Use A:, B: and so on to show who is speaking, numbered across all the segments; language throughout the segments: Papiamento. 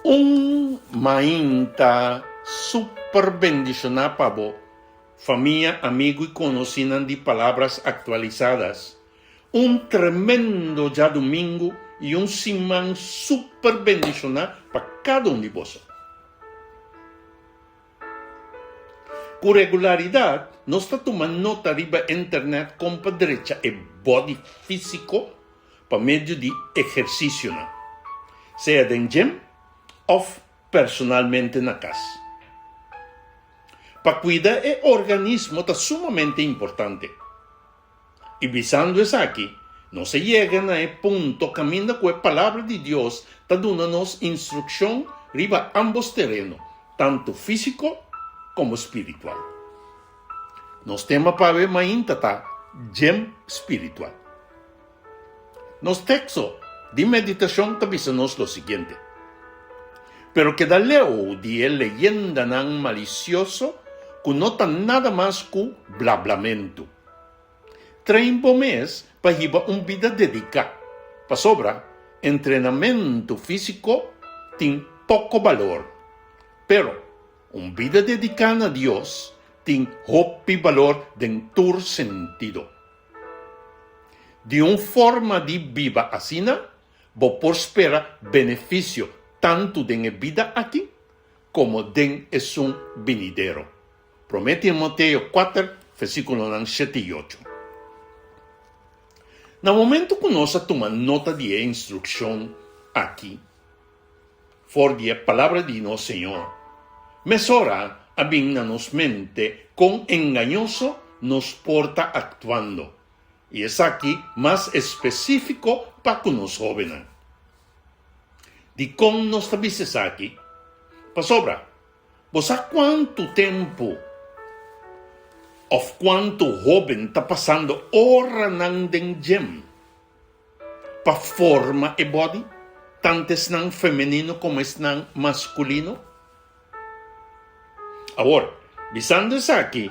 A: Un mainta super bendishoná pa bo, famia, amigu i konosínan di Palabras Actualizadas. Un tremendo djadumingu i un siman super bendishoná pa kada un di boso. Ku regularidat nos ta tuma nota riba internet kon pa drecha e body físiko pa medio di ehersisionan, sea den gym òf personalmente na kas. Pa kuida e organismo ta sumamente importante. I bisando esaki, nos a yega na e punto kaminda ku e Palabra di Dios ta duna nos instrukshon riba ámbos tereno, tantu físiko komo spiritual. Nos tema pa awe mainta ta Djem Spiritual. Nos teksto di meditashon ta bisa nos lo siguiente, Pero keda leu di e leyendanan malisioso ku no ta nada mas ku blablamentu. Train bo mes pa hiba un bida dediká, pasobra entrenamentu físiko tin poko balor, pero un bida dediká na Dios tin hopi balor den tur sentido. Di un forma di biba asina, bo por spera benefisio tantu den e bida aki komo den esun binidero. Promé Timoteo kuater, versíkulonan shete i ocho. Na momentu ku nos a tuma nota di e instrukshon aki for di e Palabra di nos Señor, mesora a bin na nos mente kon engañoso nos por ta aktuando, i esaki mas espesífiko pa ku nos hóbennan. Dikon nos ta bisa esaki? Pasobra bo sa kuantu tempu òf kuantu hóben ta pasando oranan den gym pa forma e body, tantu esnan femenino komo esnan maskulino? Awor, bisando esaki,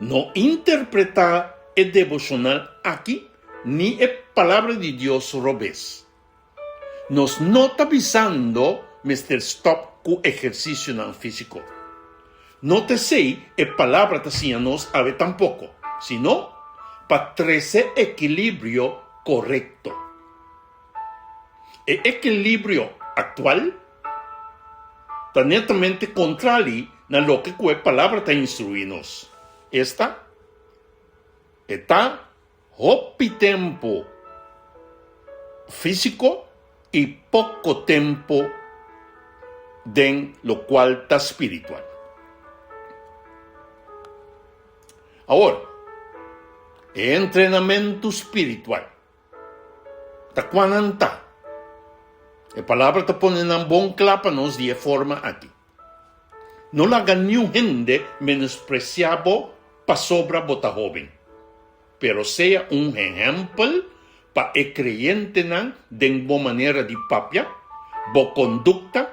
A: no interpretá e deboshonal aki ni e Palabra di Dios robes. Nos no ta bisando mester stòp ku ehersisionan físiko. No ta esei e Palabra ta siña nos awe tampoko, sino pa trese ekilibrio korekto. E ekilibrio aktual ta netamente kontrali na loke ku e Palabra ta instruí nos, esta, e ta hopi tempu físiko i poko tempu den lokual ta spiritual. Awor, e entrenamentu spiritual Ta kua nan ta? E palabra ta pone nan bon kla pa nos di e forma aki, No laga niun hende menospresiá bo pasobra bo ta hóben, pero sea un ehèmpel pa e kreyentenan den bo manera di papia, bo kondukta,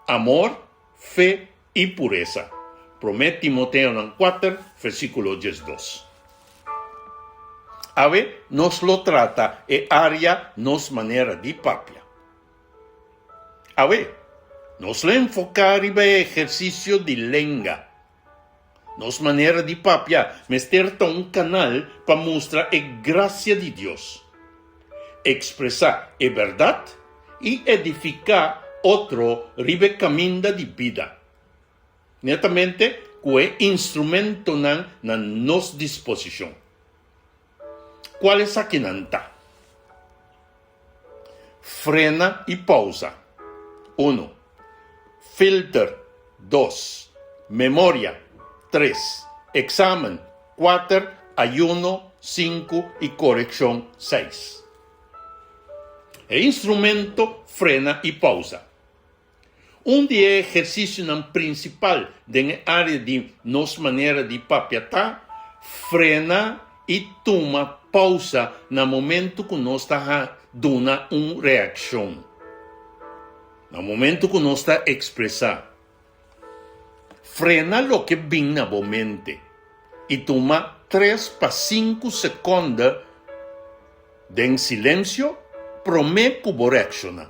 A: amor, fe i puresa. Promé Timoteonan kuater, versíkulo diesdos. Awe nos lo trata e área nos manera di papia. Awe nos lo enfoká riba e ehersisio di lenga. Nos manera di papia mester ta un kanal pa mustra e grasia di Dios, ekspresá e bèrdat i edifiká otro riba e kaminda di bida, netamente ku e instrumentonan na nos disposishon. Kual esakinan ta? Frena i pousa, unu. Filter, dos. Memoria, tres. Eksamen, kuater. Ayuno, sinku. I korekshon, seis. E instrumento frena i pousa. Un di e ehersisionan prinsipal den e área di nos manera di papia ta frena i tuma pousa na momentu ku nos ta duna un reakshon, na momentu ku nos ta ekspresá. Frena loke bin na bo mente i tuma tres pa sinku sekonde den silensio promé ku bo reakshoná.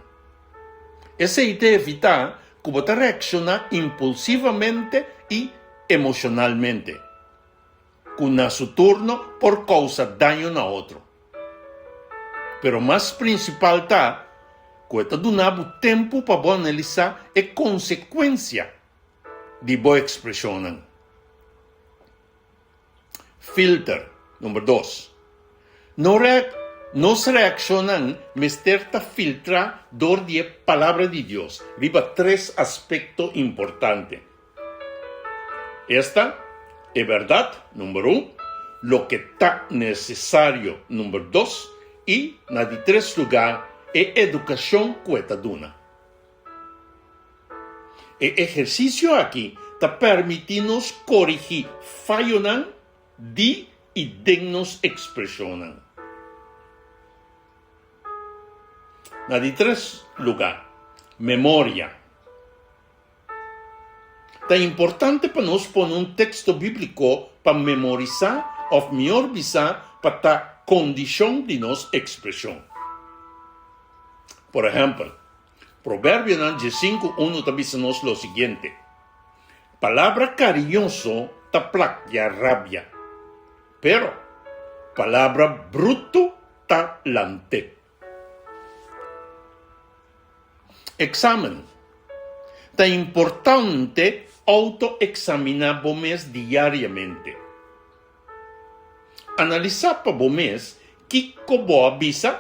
A: Esei ta evitá ku bo ta reakshoná impulsivamente i emoshonalmente, ku na su turno por kousa daño na otro. Pero mas prinsipal ta ku e ta duna bo tempu pa bo analisá e konsekuensia di bo ekspreshonnan. Filter number dos. No reak Nos reakshonnan mester ta filtrá dor di e Palabra di Dios riba tres aspekto importante. Esta, e bèrdat, number un, loke ta nesesario, number dos, i, na di tres lugá, e edukashon ku e ta duna. E ehersisio aki ta permití nos korigí fayonan di i den nos ekspreshonnan. Na di tres lugá, memoria. Ta importante pa nos pone un teksto bíbliko pa memorisá òf mihor bisá pa ta kondishon di nos ekspreshon. Por ehèmpel, Proverbionan diesinku unu ta bisa nos lo siguiente, Palabra kariñoso ta plakia rabia, pero palabra brutu ta lant'é. Eksamen. Ta importante outo-eksaminá bo mes diariamente. Analisá pa bo mes kiko bo a bisa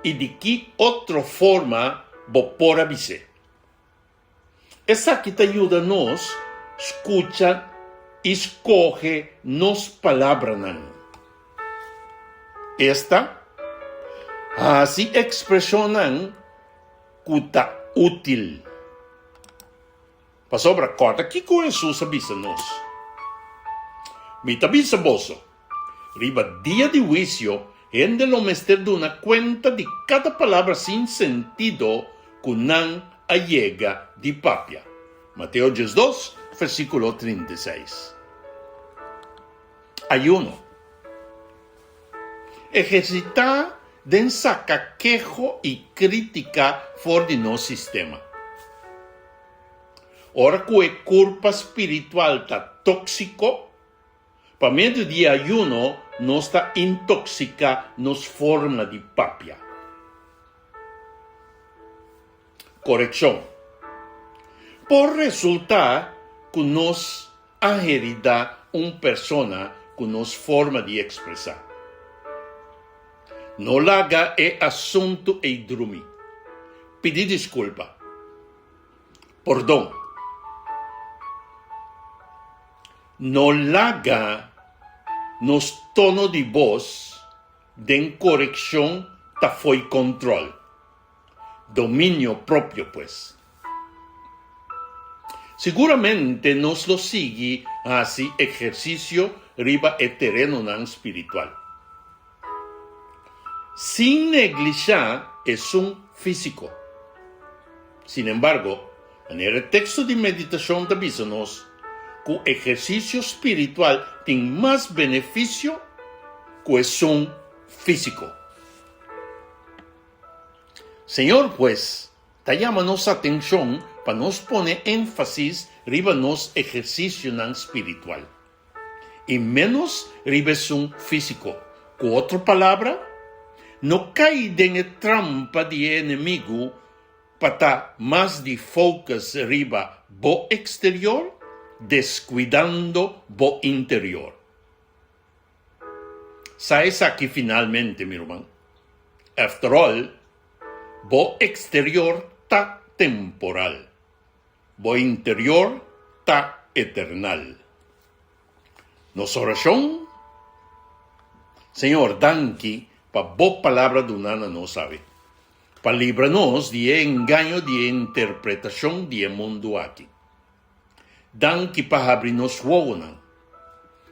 A: i di ki otro forma bo por a bis'é. Esaki ta yuda nos skucha i skohe nos palabranan. Esta, hasi ekspreshonnan ku ta útil. Pasobra kòrda kiko Hesus a bisa nos, Mi ta bisa boso, riba dia di huisio hende lo mester duna kuenta di kada palabra sin sentido ku nan a yega di papia. Mateo diesdos, versíkulo 36. Ayuno. Ehersitá den saka keho i krítika for di nos sistema. Ora ku e kurpa spiritual ta tóksiko, pa medio di e ayuno nos ta intoksiká nos forma di papia. Korekshon. Por resultá ku nos a heridá un persona ku nos forma di ekspresá. No laga e asuntu ei drumi. Pidi diskulpa. Pordon. No laga nos tono di bos den korekshon ta fo'i kòntròl. Dominio propio pues. Siguramente nos lo sigui hasi ehersisio riba e terenonan spiritual. Sin neglishá esun físiko. Sin embargo, manera e teksto di meditashon ta bisa nos ku ehersisio spiritual tin mas benefisio ku esun físiko. Señor, pues, ta yama nos atenshon pa nos pone énfasis riba nos ehersisionan spiritual i ménos riba esun físiko. Ku otro palabra, no kai den e trampa di e enemigu pa ta mas di focus riba bo eksterior deskuidando bo interior. Sa esaki finalmente, mi ruman. After all, bo exterior ta temporal, bo interior ta eternal. Nos oracion, Señor, danki pa bo palabra duna na nos awe, pa libra nos di e engaño di e interpretacion di e mundu aki. Danki pa habri nos wowonan.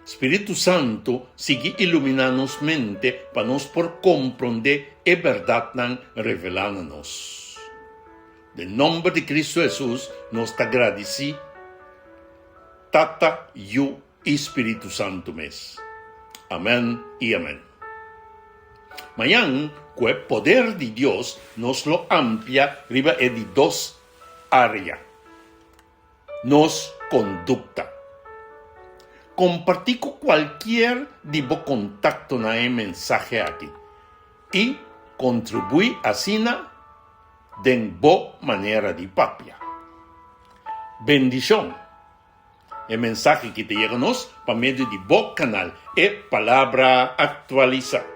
A: Spiritu Santu sigui iluminá nos mente pa nos por komprondé e bèrdatnan revelá na nos. Den nòmber di Kristu Hesus nos ta gradisí Tata, Yu i Spiritu Santu mes. Amèn i amèn. Mañan. Ku e poder di Dios nos lo amplia riba e di dos área, nos kondukta. Kompartí ku kualkier di bo kontaktonan e mensahe aki i kontribuí asina den bo manera di papia. Bendishon! E mensahe ki ta yega nos pa medio di bo kanal E Palabra Aktualisá.